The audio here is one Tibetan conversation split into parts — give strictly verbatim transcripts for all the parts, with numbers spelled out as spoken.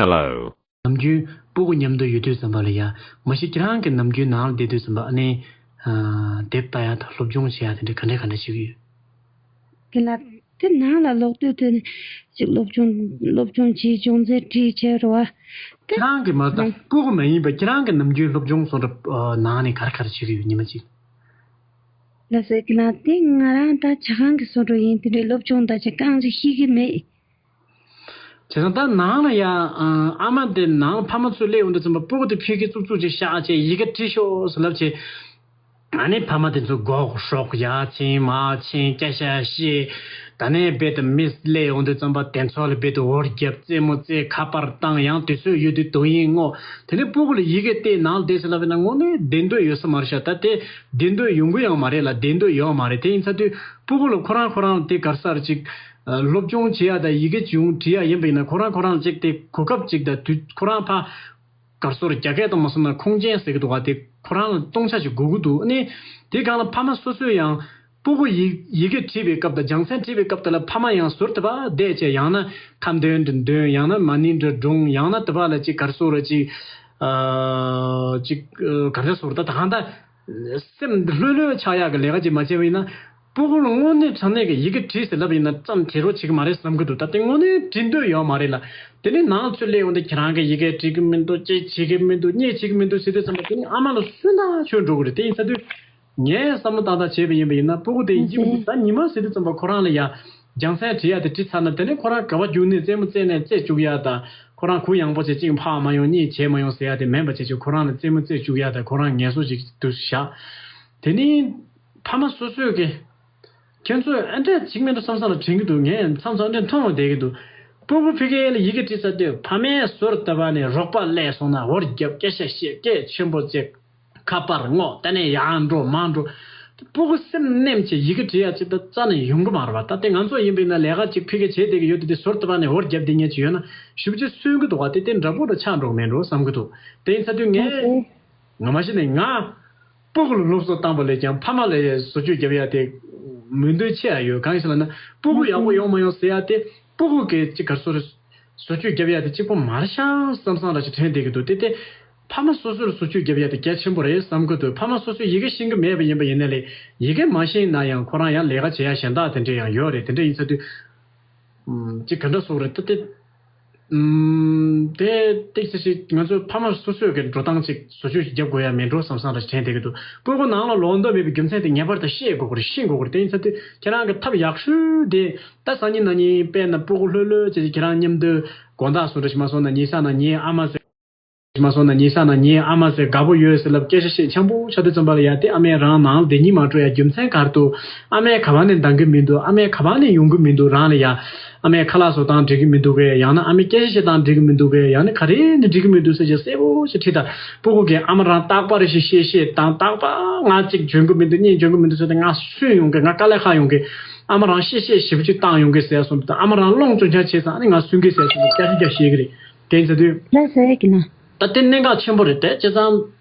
Hello. ནམ་རྒྱུན་སྤུ་གུ་མཉམ་དུ་ཡོད་དུས་ཙམ་པ་ལ་ཡ། མ་གཞི་ཁྱེད་རང་གི་ནམ་རྒྱུན་ནང་ལ་བསྡད་དུས་ཙམ་པ་ཨ་ནི། ཨ། དེབ་ལྟ་ཡ་དང་སློབ་སྦྱོང་བྱེད་ཡ་དེ་འདྲ་ག་འདྲ་ག་འདྲ་བྱེད་ཀྱི་ཡོད། ཀི་ལ་དེ་ནང་ལ་ལོག་དུས་དེ་ནི་ཅིག་སློབ་སྦྱོང་སློབ་སྦྱོང་བྱེད། སྦྱོང་ཚན་བྲིས་བྱས་རོ་བ། དེ་ཁྱེད་རང་གི་མ་ད་ནང་སྤུ་གུ་མ་ཡིན་པ་ཁྱེད་རང་གི་ནམ་རྒྱུན་སློབ་སྦྱོང་སོགས་འདྲ་ནང་ནས་ག་རེ་ག་རེ་བྱེད་ཀྱི་ཡོད་ཉི་མ་གཅིག་ལ་ཟེར་གི་ན་དེ་ང་རང་ད་ཇ་ཁང་གི་བཟོ་འདྲ་ཡིན། དེ་འདྲའི་སློབ་སྦྱོང་ད་ཅིག་རྐང་ཅིག་ཤེས་ཀྱི་མེད། བྱས་ཙང་ད་ནང་ལ་ཡ། ཨ་མ་དེ་ནང་ཕ་མ་ཚོས་སླེབས་འོང་དུས་ཙམ་པ་སྤུ་གུ་དེ་ཕ་གིར་བཙུགས་བཙུགས་བྱས་བཞག་བྱས་ཡི་གེ་བྲིས་ཤོག་ཟེར་ལབ་བྱས། ཨ་ནི་ཕ་མ་དེ་ཚོ་མགོ་སྲོག་ཡར་འཕྱིན་མར་འཕྱིན་སྐད་ཆ་བཤད། ད་ནས་རྦད་དེ་མི་སླེབས་འོང་དུས་ཙམ་པ་དེ་ཚོ་ལ་རྦད་དེ་འོ་བརྒྱབ། རྩེད་མོ་རྩེ། ཁ་པར་བཏང་། ཡང་དུས་ཚོད་ཡོད་དུས་དོ་དབྱིངས་སྔོག་དེ་ནས་སྤུ་གུ་ལ་ཡི་གེ་སྟེར་ནང་བསྡད་ཟེར་ལབ་པ་ཡིན་ན་དངོས་གནས་བདེ་འདོད་ཡོད་ས་མ་རེད་ཤག་ད་དེ་བདེ་འདོད་ཡོང་གི་ཡང་མ་རེད་ལ། བདེ་འདོད་ཡོད་མ་རེད། དེ་ཡིན་ཚ་དུས་སྤུ་གུ་ལ་ཁོ་རང་ཁོ་རང་ལ་དེ་ག་རེ་ཟེར་ཅིག་སློབ་སྦྱོང་བྱེད་ཡ་དང་ཡི་གེ་བྱུང་བྲིས་ཡ་ཡིན་པ་ཡིན་ན་ཁོ་རང་ཁོ་རང་ལ་ཅིག་དེ་གོ་སྐབས་ཅིག་དང་དུས་ཁོ་རང་ཕ་གར་སོར་རྒྱ་སྐད་དང་མ་སོང་ན་ཁུངས་སྐྱེལ་ཟེར་གི་འདུག་ག་དེ་ཁོ་རང་ལ་སྟོང་ཆ་ཞིག་དགོས་ཀྱི་འདུག་ཨ་ནི་དེ་སྒང་ལ་ཕ་མ་སོ་སོས་ཡང་སྤུ་གུ་ཡི་ཡི་གེ་བྲིས་པའི་སྐབས་དང་སྦྱང་ཚན་བྲིས་པའི་སྐབས་དེ་ལ་ཕ་མ་ཡང་ཟུར་དུ་ཕར་བསྡད་བྱས། ཡང་ན་ཁ་འདོན་འདྲ་འདོན། ཡང་ན་མ་ཎི་འདྲ་བགྲང་། ཡང་ན་དེ་བ་ལ་ཅིག་གར་སོར་ཅིག་ཨ་ཅིག་གར་སོར་ད་ད་གང་ད། སེམས་ལྷོད་ལྷོད་ཆགས་ཡག་གི་ལས་ཀ་ཅིག་མ་བྱས་པ་ཡིན་ན། སྤུ་གུར་དངོས་གནས་དྲང་གནས་ཀྱི་ཡི་གེ་བྲིས་ཟེར་ལབ་ཡིན་ན་བརྩམས་བྲིས་རོགས་བྱེད་ཀྱི་མ་རེད་བསམ་གྱི་འདུག་ད་དེ་དངོས་གནས་བྲིས་འདོད་ཡོད་མ་རེད་ལ། དེ་ནས་ནང་ཚུད་སླེབས་འོང་དུས་ཁྱེད་རང་གི་ཡི་གེ་འགྲིག་གི་མི་འདུག་ཅེས་བྱེད་ཀྱི་མི་འདུག་གཉིས་བྱེད་ཀྱི་མི་འདུག་ཟེར་དུས་ཙམ་པ་དེ་ནི་ཨ་མ་ལ་སུན་ད་ཆོད་འགྲོ་གི་རེད། དེ་ཡིན་ཚ་དུས་ངས་བསམ་བློ་བཏང་སྟངས་བྱས་པ་ཡིན་པ་ཡིན་ན་སྤུ་གུ་དེ་ཡིན་གཅིག་མིན་གཅིག་ད་ཉི་མ་ཟེར་དུས་ཙམ་པ་ཁོ་རང་ལ་ཡ་སྦྱང་ཚན་བྲིས་ཡ་དེ་བྲིས་ཚར་ན་དེ་ནས་ཁོ་རང་ག་བ་རྒྱུགས་ནས་རྩེད་མོ་རྩེ་ནས་རྩེ་བཅུག་ཡ་ད། ཁོ་རང་གུ་ཡངས་པོ་བྱས་གཅིག་འཕགས་མ་ཡོང་གཉིས་བྱས་མ་ཡོང་ཟེར་ཡ་དེ་མིན་པ་བྱས་ཅིག་ཁོ་རང་ལ་རྩེད་མོ་རྩེ་བཅུག་ཡ་དང་ཁོ་རང་ངལ་གསོ་ཅིག་ཏུ་བཞག་དེ་ནི་ཕ་མ་སོ་སོས་ཀྱི་ཁྱེད་ཚོས་ཨ་འདྲས་ཅིག་མིན་འགྲོ་བསམ་བསམ་ལ་དྲན་གྱི་འདུག་ངས་མཚམས་མཚམས་ཨ་འདྲས་མཐོང་བ་བསྡད་ཀྱི་འདུག་སྤུ་གུ་ཕ་གི་ལ་ཡི་གེ་བྲིས་ཚར་དུས་ཕ་མའི་ཟུར་ལྟ་བ་ནས་རོགས་པ་སླེབས་སོང་ན་འོར་རྒྱབ་སྐད་ཆ་བཤད་སྐད་ཆེན་པོ་བྱེད། ཁ་པར་སྔོག་ད་ནས་ཡར་འགྲོ་མར་འགྲོ། སྤུ་གུ་སེམས་ནེམ་བྱས་ཡི་གེ་བྲིས་ཡ་ཅིག་ད་རྩ་ནས་ཡོང་གི་མ་རེད་པ། ད་ལྟ་ང་ཚོ་ཡིན་པས་ན་ལས་ཀ་ཅིག་ཕ་གི་བྱས་བསྡད་ཀྱི་ཡོད་དེ་དེ་ཟུར་དུ་བ་ནས་འོར་རྒྱབ་བསྡད་མཁན་ཅིག་ཡོད་ན་ཞེ་པོ་ཅིག་སུན་གི་འདུག་ག་དེ་དེ་འདྲ་པོ་འདྲ་ཆགས་འགྲོ་གི་མེད་འགྲོ་བསམ་གི་འདུག་དེ་ཡིན་ཚ་དུས་ངས་ང་མ་གཞི་ནས་ང་སྤུ་གུ་ལ་སློབ་གསོ་བཏང་པ་ལས་ཀྱང་ཕ་མ་ལ་བཟོ་བཅོས་རྒྱབ་ཡ་དེ་མོས་འདུན་ཆེ་ཡ་ཡོད། གང་ཡིན་ཟེར་ལབ་ན་སྤུ་གུ་ཡག་པོ་ཡོང་མ་ཡོང་ཟེར་ཡ་དེ་སྤུ་གུ་གི་ཅིག་ག་རེ་ཟེར། བཟོ་བཅོས་རྒྱབ་ཡ་དེ་གཅིག་པོ་མ་རེད་ཤག་བསམ་བསམ་ར་ཞིག་དྲན་བསྡད་ཀྱི་འདུག་དེ་དེ་ཕ་མ་སོ་སོར་བཟོ་བཅོས་རྒྱབ་ཡ་དེ་གལ་ཆེན་པོ་རེད་བསམ་གྱི་འདུག་ཕ་མ་སོ་སོས་ཡི་གེ་ཤེས་ཀྱི་མེད་པ་ཡིན་པ་ཡིན་ན་ལས་ཡི་གེ་མ་ཤེས་ན་ཡང་ཁོ་རང་ཡང་ལས་ཀ་བྱེད་ཡ་གཞན་དག་དེ་འདྲ་ཡང་ཡོད་རེད། དེ་འདྲ་ཡིན་ཚ་དུས་ཨམ་ཅིག་ག་འདྲ་བཟོ་རེད་ད་དེ་ཨམ་དེ་ཏིག་ཙམ་ཞིག་ང་ཚོ་ཕ་མ་སོ་སོས་ཀྱི་འགྲོ་སྟངས་ཅིག་བཟོ་བཅོས་ཤིག་རྒྱབ་དགོས་ཡ་མེད་འགྲོ་བསམ་བསམ་ར་ཞིག་དྲན་བསྡད་ཀྱི་འདུག་སྤུ་གུ་ནང་ལ་ལོག་འདོད་མེད་པའི་རྒྱུ་མཚན་དེ་ངེས་པར་དུ་ཤེས་དགོས་ཀྱི་རེད། ཤེས་དགོས་ཀྱི་རེད། དེ་ཡིན་ཚ་དུས་ཁྱེད་རང་གི་ཐབས་ཡག་ཤོས་དེ། ད་སང་ཉིན་གནངས་ཉིན་དཔེར་ན་སྤུ་གུ་ལྷོད་ལྷོད་བྱས་ཀྱི་ཁྱེད་རང་མཉམ་དུ་དགོང་དག་སུ་འདྲ་ཞིག་མ་སོང་ན་ཉལ་ས་ན་ཉལ་ཨ་མ་ཟེར། མ་སོང་ན་ཉལ་ས་ན་ཉལ་ཨ་མ་ཟེར་དགའ་པོ་ཡོད་ཟེར་ལབ་སྐད་ཆ་བཤད་འཆམ་པོ་ཆགས་དུས་ཙམ་པ་ལ་ཡ་དེ་ཨ་མས་རང་ནང་ལ་བསྡད་སྙིང་མ་བྲོ་ཡ་རྒྱུ་མཚན་ག་རེ་འདུག་ཨ་མས་ག་བ་ནས་འདང་གི་མི་འདུག་ཨ་མས་ག་བ་ནས་ཡོང་གི་མི་འདུག་རང་ལ་ཡ་ཨ་མས་ཁ་ལག་བཟོ་སྟངས་འགྲིག་གི་མི་འདུག་གས། ཡང་ན་ཨ་མས་སྐད་ཆ་བཤད་སྟངས་འགྲིག་གི་མི་འདུག་གས། ཡང་ན་ག་རེ་ནས་འགྲིག་གི་མི་འདུག་ཟེར་བྱས་གསལ་པོ་ཞིག་དྲིས་ད། སྤུ་གུ་གིས་ཨ་མ་རང་རྟག་པར་ཞིག་བཤད་བཤད་དང་རྟག་པར་ང་གཅིག་འཇོན་གི་མི་འདུག་གཉིས་འཇོན་གི་མི་འདུག་ཟེར་ཏེ་ང་སུན་ཡོང་གི། ང་དཀའ་ལས་ཁག་ཡོང་གི། ཨ་མ་རང་བཤད་བཤད་ཞེ་པོ་ཅིག་བཏང་ཡོང་གི་ཟེར་སོང་དུས་ཨ་མ་རང་སློང་ཅུང་ཆ་བྱས་ཙང་ཨ་ནི་ང་སུན་གི་ཟེར་སོང་དུས་སྐད་ཆ་རྒྱག་ཤེས་གི་རེད། དེ་ཡིན་ཚ་དུས། ལགས་སོ་ཨེ་ཀི་ལ། ད་དེ་གནད་འགག་ཆེན་པོ་རེད་དེ་བྱས་ཙང་།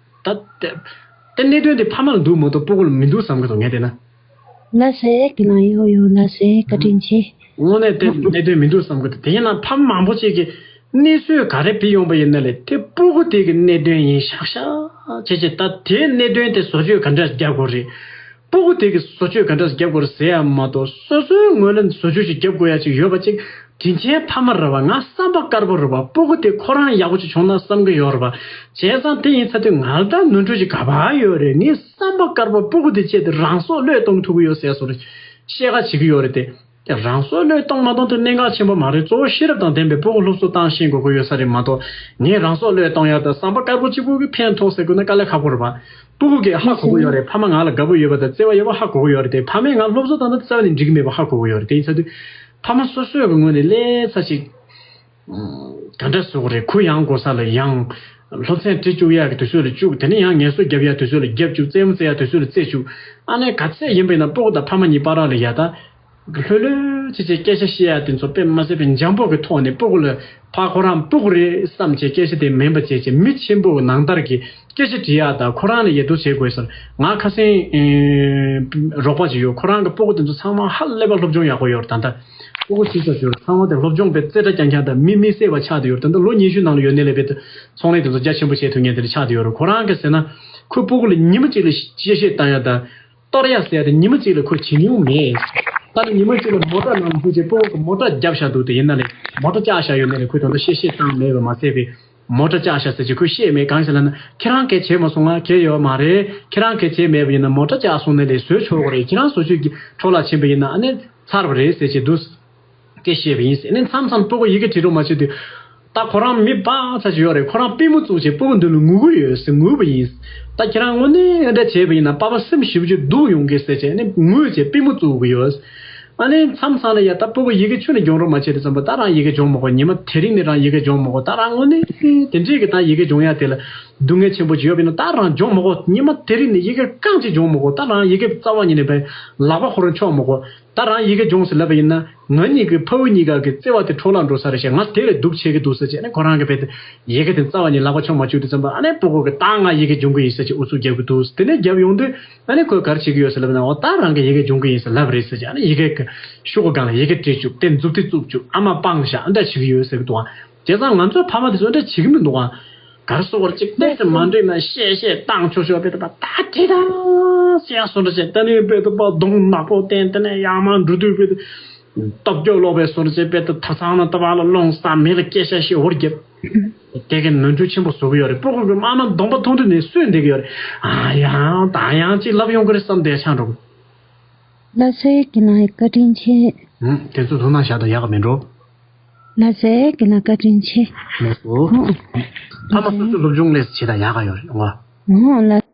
ད་དེ་དེ་གནད་དོན་དེ་ཕ་མ་ལ་འདུག་མ་གཏོགས་སྤུ་གུ་ལ་མི་འདུག་བསམ་གི་འདུག་ངས་བལྟས་ན། ལགས་སོ་ཨེ་ཀི་ལ། ཡོ་ཡོ་ལགས་སོ་ཨེ་བཀའ་དྲིན་ཆེ། དངོས་གནས་དེ་གནད་དོན་མི་འདུག་བསམ་གི་འདུག་དེ་ཡིན་ན་ཕ་མ་མང་པོ་ཅིག་གིས་གནས་ཚུལ་ག་རེ་བི་ཡོང་པ་ཡིན་ན་ལས་དེ་སྤུ་གུ་དེ་གི་གནད་དོན་ཡིན་ཤག་ཤག་བྱས་བྱས་ད་དེ་གནད་དོན་དེ་བཟོ་བཅོས་ག་འདྲ་རྒྱག་དགོས་རེད། སྤུ་གུ་དེ་གི་བཟོ་བཅོས་ག་འདྲ་རྒྱབ་དགོས་རེད་ཟེར་ཡ་མ་གཏོགས་སོ་སོའི་ངོས་ལ་བཟོ་བཅོས་ཤིག་རྒྱབ་དགོས་ཡ་ཅིག་ཡོད་པ་ཅིག་དྲིན་ཆེན་ཕ་མ་རེད་བ། ང་བསམ་པ་དཀར་པོ་རེད་བ། སྤུ་གུ་དེ་ཁོ་རང་ཡག་པོ་ཅིག་བྱུང་ན་བསམ་གི་ཡོད་རེད་བ། བྱས་ཙང་དེ་ཡིན་ཚ་དུས་ང་ལ་ད་ནོར་འཁྲུལ་ཅིག་ག་པར་ཡོད་རེད། ངས་བསམ་པ་དཀར་པོ་སྤུ་གུ་དེ་ཆེད་དུ་རང་སྲོག་བློས་གཏོང་ཐུབ་གི་ཡོད་ཟེར་སོང་རེད། བཤད་ཁ་བྱེད་གི་ཡོད་རེད་དེ། དེ་རང་སྲོག་བློས་གཏོང་མ་གཏོང་དེ་གནད་འགག་ཆེན་པོ་མ་རེད། གཙོ་བོ་ཤེས་རབ་དང་ལྡན་པའི་སྤུ་གུ་སློབ་གསོ་བཏང་ཤེས་དགོས་ཀྱི་ཡོད་ས་རེད་མ་གཏོགས་ངས་རང་སྲོག་བློས་གཏོང་ཡ་དང་བསམ་པ་དཀར་པོ་གཅིག་པུ་གིས་ཕན་ཐོགས་ཟེར་དགོས་ན་དཀའ་ལས་ཁག་པོ་རེད་བ། སྤུ་གུ་གིས་ཧ་གོ་གི་ཡོད་རེད། ཕ་མ་ང་ལ་དགའ་པོ་ཡོད་པ་དང་བརྩེ་བ་ཡོད་པ་ཧ་གོ་གི་ཡོད་རེད་དེ། ཕ་མས་ང་སློབ་གསོ་བཏང་ན་རྩ་བ་ནས་འགྲིག་གི་མེད་པ་ཧ་གོ་གི་ཡོད་རེད། དེ་ཡིན་ཚ་དུས་ཕ་མ་སོ་སོའི་གི་ངོས་ནས་ལས་ཚ་ཞིག་ག་འདྲ་ཟེར་དགོས་རེད། གུ་ཡངས་དགོས་ས་ལ་ཡངས། སློབ་ཚན་ཁྲིད་བཅུག་ཡག་གི་དུས་ཚོད་ལ་བཅུག་དེ་ནས་ཡང་ངལ་གསོ་རྒྱབ་ཡག་དུས་ཚོད་ལ་རྒྱབ་བཅུག་རྩེད་མོ་རྩེ་ཡག་དུས་ཚོད་ལ་རྩེ་བཅུག་ཨ་ནི་ག་ཚད་ཡིན་པ་ཡིན་ན་སྤུ་གུ་དང་ཕ་མ་གཉིས་བར་ལ་ཡ་ད། ལྷོད་ལྷོད་བྱས་བྱས་སྐད་ཆ་བཤད་ཡ་དེ་ཚོ་དཔེ་མ་སྲིད་པའི་འཇམ་པོ་གི་ཐོག་ནས་སྤུ་གུ་ལ་ཕ་ཁོ་རང་སྤུ་གུ་རེད་བསམ་བྱས་སྐད་ཆ་དེ་མིན་པ་བྱས་བྱས་མི་ཆེན་པོ་གི་ནང་ལྟར་གྱི་སྐད་ཆ་དྲི་ཡ་དང་ཁོ་རང་ལ་ཡིད་དུ་བྱེད་དགོས་ཟེར། ང་ཁ་སང་ཨེ་རོགས་པ་ཅིག་ཡོད། ཁོ་རང་གི་སྤུ་གུ་དེ་ཚོ་ཚང་མ་ཧ་ལས་པ་སློབ་སྦྱོང་ཡག་པོ་ཡོད་རེད། ད་ལྟ་ སྤུ་གུ་ཅིག་ཙམ་ཡོད་རེད། ཚང་མ་དེ་སློབ་སྦྱོང་བྱས་རྩེ་གྲ་རྐྱང་རྐྱང་དང་མི་མི་བསད་པ་ཆགས་བསྡད་ཡོད་རེད། ད་ལྟ་ལོ་ཉི་ཤུ་ནང་ལ་ཡོད་ནའི་ལས་རྦད་དེ་ཚོང་ལས་དེ་ཚོ་རྒྱ་ཆེན་པོ་བྱས་ཐུབ་མཁན་དེ་འདྲ་ཆགས་བསྡད་ཡོད་རེད། ཁོ་རང་གིས་ཟེར་ན་ཁོའི་སྤུ་གུ་ལ་ཉི་མ་གཅིག་ལ་གཅེས་བཤད་བཏང་ཡ་དང་གཏོར་ཡ་ཟེར་ཡ་དེ་ཉི་མ་གཅིག་ལ་ཁོས་བྱེད་མྱོང་མེད། ད་ནི་ཉི་མ་གཅིག་ལ་མོ་ཊ་ནང་ལ་ལྷུང་བྱས་སྤུ་གུ་གིས་མོ་ཊ་བརྒྱབ་བཞག་འདུག་དེ་ཡིན་ན་ལས་མོ་ཊ་བཅག་བཞག་ཡོད་ནའི་ལས་ཁོས་ད་ལྟ་གཅེས་བཤད་བཏང་མེད་པ་མ་ཟད་པའི་མོ་ཊ་བཅག་བཞག་ཟེར་གྱི་ཁོས་བཤད་མེད། གང་ཞིག་ལབ་ན་ཁྱེད་རང་གིས་བྱས་མ་སོང་ང་གལ་ཡོད་མ་རེད། ཁྱེད་རང་གིས་བྱས་མེད་པ་ཡིན་ན་མོ་ཊ་བཅག་སོང་ནའི་ལས་བཟོས་ཆོག་གི་རེད། ཁྱེད་རང་བཟོ་བཅོས་ཀྱི་འཕྲོ་བརླག་ཕྱིན་པ་ཡིན་ན་ཨ་ནི་ཚར་བ་རེད་ཟེར་གྱི་འདུག་སྐད་བཤད་པ་ཡིན་ཟེར་ནས་མཚམས་མཚམས་སྤུ་གུ་ཡི་གེ་བྲིས་རོགས་མ་བྱེད་དུས། ད་ཁོ་རང་མི་དཔའ་ཚ་ཅིག་ཡོད་རེད། ཁོ་རང་པུས་མོ་བཙུགས་བྱས་སྤུ་གུ་མདུན་ལ་ངུ་གི་ཡོད་ཟེར་ངུས་པ་ཡིན། ད་ཁྱེད་རང་དངོས་གནས་འདྲ་བྱས་པ་ཡིན་ན་པ་ཕ་སེམས་ཞེ་པོ་ཅིག་སྡུག་ཡོང་གི་ཟེར་བྱས་ནས་ངུས་བྱས་པུས་མོ་བཙུགས་གི་ཡོད། ཨ་ནི་མཚམས་མཚམས་ལ་ཡ་ད་སྤུ་གུ་ཡི་གེ་ཁྱོན་ནས་སྦྱོང་རོགས་མ་བྱེད་དུས་ཙམ་པ་ད་རང་ཡི་གེ་སྦྱོང་མི་དགོས། ཉི་མ་དེ་རིང་ནས་རང་ཡི་གེ་སྦྱོང་མི་དགོས། ད་རང་དངོས་གནས་དེ་འདྲས་ཀྱི་ད་ཡི་གེ་སྦྱོང་ཡ་དེ་ལ་སྡུག་བསྔལ་ཆེན་པོ་ཅིག་ཡོད་པ་ཡིན་ན་ད་རང་སྦྱོང་མི་དགོས། ཉི་མ་དེ་རིང་ནས་ཡི་གེ་རྐང་གཅིག་སྦྱོང་མི་དགོས། ད་རང་ཡི་གེ་རྩ་བ་ཉིད་ནས་པའི་ལག་པ་ཁོ་རང་འཁྱོག་མི་དགོས། ད་རང་ཡི་གེ་སྦྱོངས་ཟེར་ལབ་པ་ཡིན་ན་ང་གཉིས་ཀྱི་ཕ་བུ་གཉིས་ཀ་གི་བརྩེ་བ་དེ་འཕྲོ་བརླག་འགྲོ་ས་རེད་ཤག་ང་དེ་ལས་སྡུག་ཆེ་གི་འདུག་ཟེར་བྱས་ནས་ཁོ་རང་གི་རྦད་དེ་ཡི་གེ་དེ་རྩ་བ་ཉིད་ལག་པ་འཁྱོག་མ་བཅུག་དུས་ཙམ་པ་ཨ་ནི་སྤུ་གུ་གི་ད་ང་ཡི་གེ་སྦྱོང་གི་ཡིན་ཟེར་བྱས་ཨུ་ཚུགས་རྒྱབ་གི་འདུག་དེ་ནས་རྒྱབ་ཡོང་དུས་ཨ་ནི་ཁོས་ག་རེ་བྱེད་ཀྱི་ཡོད་ཟེར་ལབ་ན། འོ་ད་རང་གི་ཡི་གེ་སྦྱོང་གི་ཡིན་ཟེར་ལབ་རེད་ཟེར་བྱས་ཨ་ནི་ཡི་གེ་གི་ཤོག་གུ་སྒང་ལ་ཡི་གེ་བྲིས་བཅུག་དེ་མཛུབ་ཐེལ་བཙུགས་བཅུག་ཨ་མ་སྤང་བཞག་ཨ་འདྲ་བྱེད་ཀྱི་ཡོད་ཟེར་གི་འདུག་ཨ། བྱས་ཙང་ང་ཚོའི་ཕ་མ་དེ་ཚོ་ཨ་འདྲ་བྱེད་ཀྱི་མི་འདུག་ཨ། གར་སོགས་པར་གཅིག་ཏོག་ཙམ་མ་འགྲིག་ན་བཤད་བཤད་བཏང་ཆོག་ཆོག་བེད་པ་ད་དེ་དང་བཤད་སོང་འདྲ་བྱས། ད་ནི་བེད་པ་གདོང་ནག་པོ་བསྟན། དེ་ནས་ཡར་མར་འགྲོ་དུས་བེད་སྟོབས་སྐྱོ་ལོག་པའི་སོང་འདྲ་བྱས། བེད་ད་ཚང་ན་ད་བར་ལ་ལོང་ས་མི་ལ་སྐད་ཆ་བཤད་འོར་རྒྱབ། དེ་གི་ནོར་འཁྲུལ་ཆེན་པོ་བཟོ་གི་ཡོད་རེད། སྤུ་གུ་གི་མ་མ་གདོང་པ་མཐོང་དུས་ནས་གསོས་འདེགས་ཡོད་རེད། ཨ་ཡང་ད་ཡང་ཅིག་ལབ་ཡོང་གི་རེད་བསམ་བསྡད་ཆགས་འགྲོ། ལ་སའི་གི་ན་བཀའ་དྲིན་ཆེ། ཨུམ། དེ་ཚོ་ཐུགས་སྣང་བཞག་དང་ཡག་ག་མེད་འགྲོ། ལ་སའི་གི་ན་བཀའ་དྲིན་ཆེ། ལགས་སོ། ཨུམ། ཕ་མ་སོ་སོའི་སློབ་སྦྱོང་ལས་བྱེད་དང་ཡག་ག་ཡོད་རེད་ང་། ཨུམ། ལ།